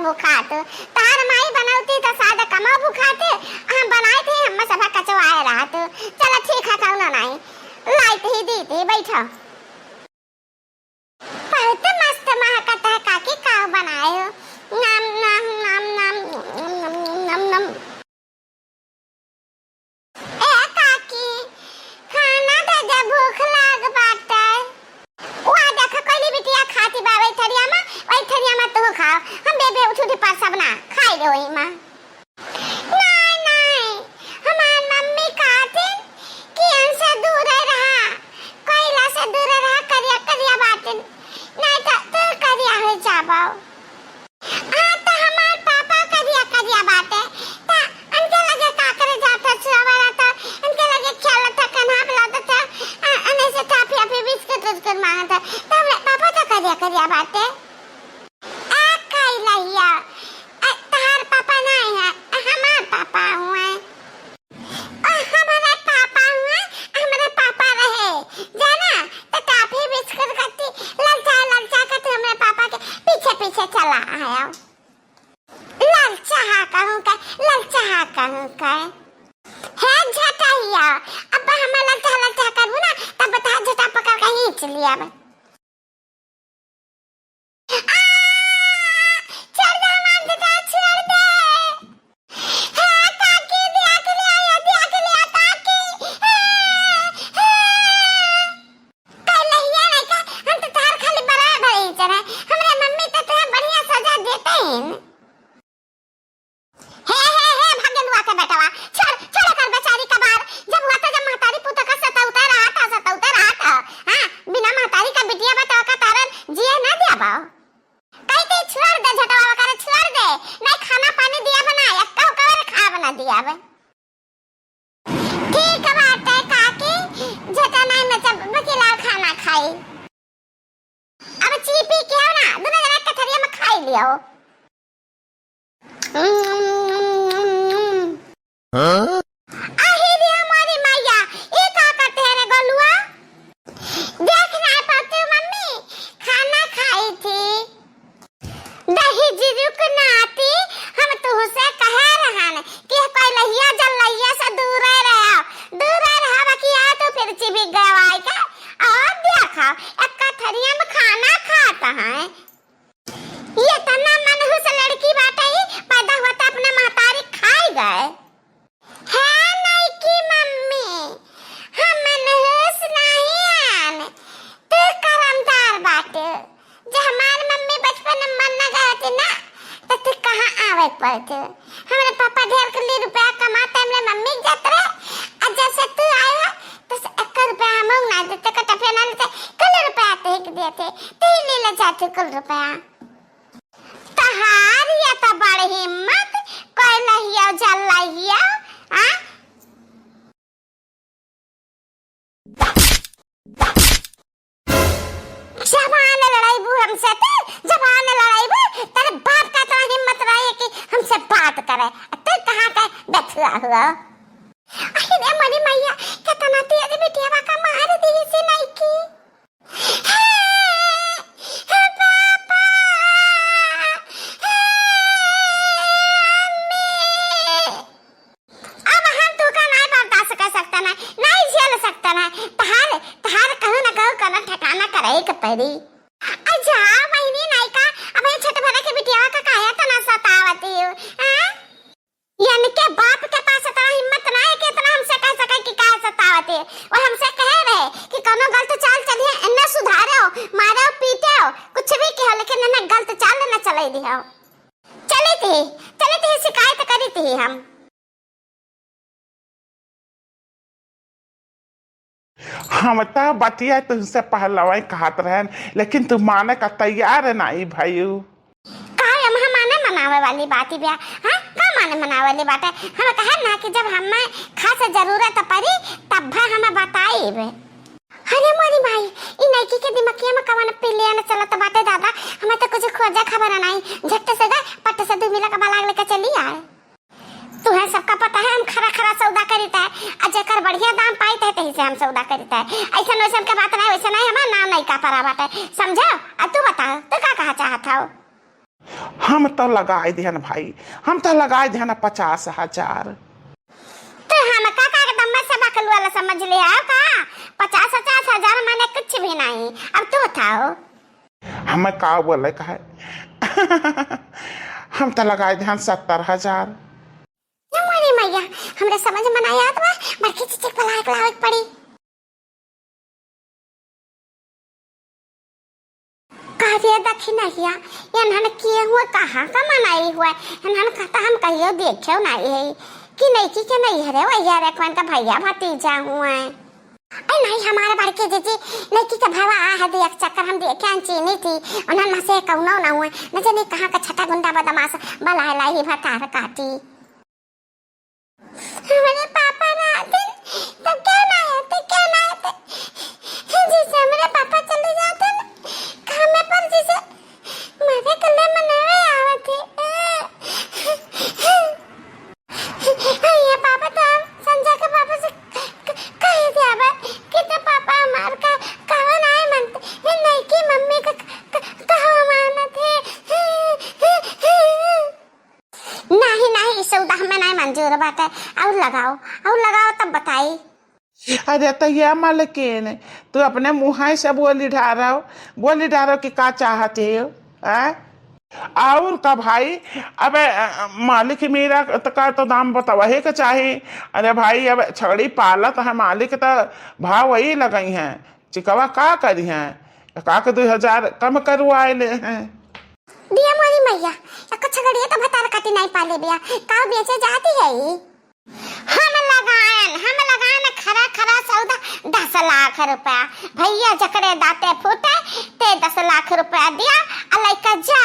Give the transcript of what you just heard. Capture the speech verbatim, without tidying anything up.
भुखात। तहार माई बनौती त सादा कमो भुखात, हम बनाइत ही, हम्मा सभा कचवाए रहत। चला ठीक है, कौनो नाई, लाइत ही दीत ही, बैठो। बहुत मस्त महकत है काकी, का बनाए हो? नम, नम, नम, नम। ए काकी, खाना दे दे, भूख लाग बाटे। वा देख, कोइली बिटिया खाती बा वही थरिया में, वही थरिया में तू खाओ। हम बेबे उठ उठी पर सब ना खाई ले वही में। नहीं, नहीं, हमार मम्मी कहथिन कि इनसे दूरे रहा, कोइला से दूरे रहा, करिया, करिया बाटिन, नहीं तो तू करिया हो जाबो। हाँ, तो हमार पापा करिया, करिया बाटे, तो इनके लगे का करे जात है सुबह वाला, तो इनके लगे खेलत है, कन्हा पे लादत है, आ, अने से टाफी, अफी, बिस्कुट, उस्कुट मांगत है, तो हमरे पापा तो करिया, करिया बाटे। आ, कैलहिया, आ, तहार पापा नहीं है, आ, हमार पापा हुए। आ, हमारे पापा हुए, हमारे पापा रहे, जाना, तो टाफी बिस्कुट खाती, ललचा, ललचा के तू हमारे पापा के पीछे, पीछे चला आया। ललचा हा कहूँ का, ललचा हा कहूँ का। हे झटहिया, अब हमें ललचा, ललचा करबू ना, तब बता झटा पकड़ के खींच लिया अब। आ, छोड़ दे हमार बेटा, छोड़ दे। हाँ, काकी, देख लिया, ये देख लिया, काकी। हाँ, हाँ। कलहिया नहीं का, हम तो तोहार खाली बड़ा भरी चढ़े। हमरे मम्मी तो तोहे बढ़िया सजा देते हैं। हे, हे, हे, भगेलुआ के बेटवा, छोड़, छोड़ कर बेचारी का बार। जब हुआ था, जब महतारी पुत का सतावते रहा था, सतावते रहा था, हाँ, बिना महतारी का बिटिया बतवा का तारन जिए ना दिया बाओ। कही थी, "छोड़ दे झटवा वगैरह, छोड़ दे, नहीं खाना पानी दिया बना, एक कहो कवर खाब ना दिया बे।" ठीक बाटे काकी, झटा नहीं नचब, बकिला खाना खाई। अब चीपी के हो ना, दोनों जना कथरिया में खाई लियो। हाँ? अहे रे हमारी मैया, ये का करते हैं रे गोलुआ? देख ना पाते मम्मी, खाना खाई थी। दही जिरुक नाती, हम तुहसे कहे रहन कि कोई लहिया जल लहिया से दूरे रहो, दूरे रहो, बाकी आ तो फिर चिबिक गए वाई का। और देखो, एक कथरिया में खाना खात हैं। ये तना मनहूस लड़की बाटे, ई पैदा होता अपने महतारी खाई गए। हे नइकी मम्मी, हम मनहूस नाहीं आन, तू करमदार बाटे। जे हमार मम्मी बचपन में मर न गए थी ना, तो तू कहाँ आवे के पड़ते? हमरे पापा ढेर कुली रुपया कमाते, हमरे मम्मी के जात रहे, और जैसे तू आए हो, तो से एक रुपया हम ना देते, कटफिया ना लेते, कुल रुपया तू ही के देते, तू ही ले ले जाते कुल रुपया। तहार ये तो बड़ हिम्मत, कोई लहिया जल लहिया, आ? जबान लड़ाईबू हमसे ते, जबान लड़ाईबू, तेरे बाप का इतना हिम्मत रहे कि हमसे बात करे, ते कहाँ का बथुआ हुआ? अरे रे मोरी मैया, कितना तेज बिटिया का मार दी से नइकी। हे, हे पापा, हे अम्मी। अब हम तोका नाहीं बर्दाश्त कर सकता ना, नाहीं झेल सकता ना। तहार, तहार कहूँ ना कहूँ कोनो ठिकाना करे के पड़ी। आ जा बहिनी नायका, अब ये छोट भरा के बिटिया का काहे तना सतावती हो, हाँ? इनके बाप के पास इतना हिम्मत ना है कि इतना हमसे कह सके कि काहे सतावत है। वो हमसे कहे रहे कि कौनो गलत चाल चलिए, इन्हें सुधारो, मारो, पीटो, कुछ भी कहो, लेकिन इन्हें गलत चाल न चले दियो। चली थी, चली थी, शिकायत करी थी हम। हम त बतिया तुमसे पहलवे कहत रहन, लेकिन तू माने का तैयार नाई भयू। का हम माने मनावे वाली बात ही बा? हाँ, का माने मनावे वाली बात है? हम कहे ना कि जब हमें खास जरूरत पड़ी, तब हम बताइब। अरे मोरी माई, ई नइकी के दिमकिया में कवन पिलियन चलत बाटे दादा, हमें तो कुछ खोजा खबर नाई। झट से जा, पट से दू मिला के बलाग लेके चली आए। तुहें सबका पता है, हम खरा खरा सौदा करीत है, आ जेकर बढ़िया दाम पाइत है, तही से हम सौदा करीत है। ऐसन वैसन के बात नहीं, वैसे नहीं, हमार नाम नहीं का परा बाटे, समझो? आ तू बता, तू का कहा चाहत हो? हम तो लगाए दिहन भाई, हम तो लगाए दिहन पचास हजार। तो हम का, का एकदम से बकलुआ समझ ले आओ का? पचास, पचास हजार माने कुछ भी नहीं। अब तू बताओ। हमें का बोले का है? हम तो लगाए दिहन सत्तर हजार। या मोरी मैया, हमरे समझ में ना आवत बा, बड़की चीची के बुलाए के लावे के पड़ी। का रे दखिनहिया, इन्हन के हुए कहाँ का मनई हुए? इन्हन का तो हम कहियो देखेउ नाहीं है कि लइकी के नइहरे वइहरे कौन का भइया भतीजा हुए। अरे नहीं, हमारे बड़की जीजी लइकी के भवा आ है, देख चक्कर हम देखे हैं, चीनी थी, उन्हन में से कौनो ना हुए, न जाने कहाँ का छटा गुंडा बदमाश बलाए लाई भतार काटी। हमरे पापा रहते तो क्या ना होते, क्या ना होते। जैसे हमरे पापा चले जाते ना काम पर, जैसे मरे कल्ले मनावे आवत है। ये पापा तो हम संजय के पापा से क-, क-, कह दिया बा कि तो पापा हमार का कहवा नाहीं मानते, ये नहीं कि मम्मी का क-, क-, कहवा मानत है। नाही, नाही, ई सौदा हमें नाही मंजूर बाटे। और लगाओ, और लगाओ तब बताई। अरे तो ये मलकिन, तू अपने मुँह से बोली ढारो, बोली ढारो कि का चाहत है, आ? और का भाई, अबे, अ, मालिक मेरा त का तो दाम बतावा है के चाही। अरे भाई, अब छगड़ी पालत है मालिक त भाव वही लगई हैं। चिकवा का करी हैं? एक आक दुई हजार कम करवाए ले हैं। दिया मोरी मैया, एक छगड़िया तो भतार काटी नहीं पाले बिया, का बेचे जाती है ई? हम लगाएन, हम लगाएन खरा खरा सौदा दस लाख रुपया। भइया जकरे दाँते फूटे, ते दस लाख रुपया दिया, आ लइका जा।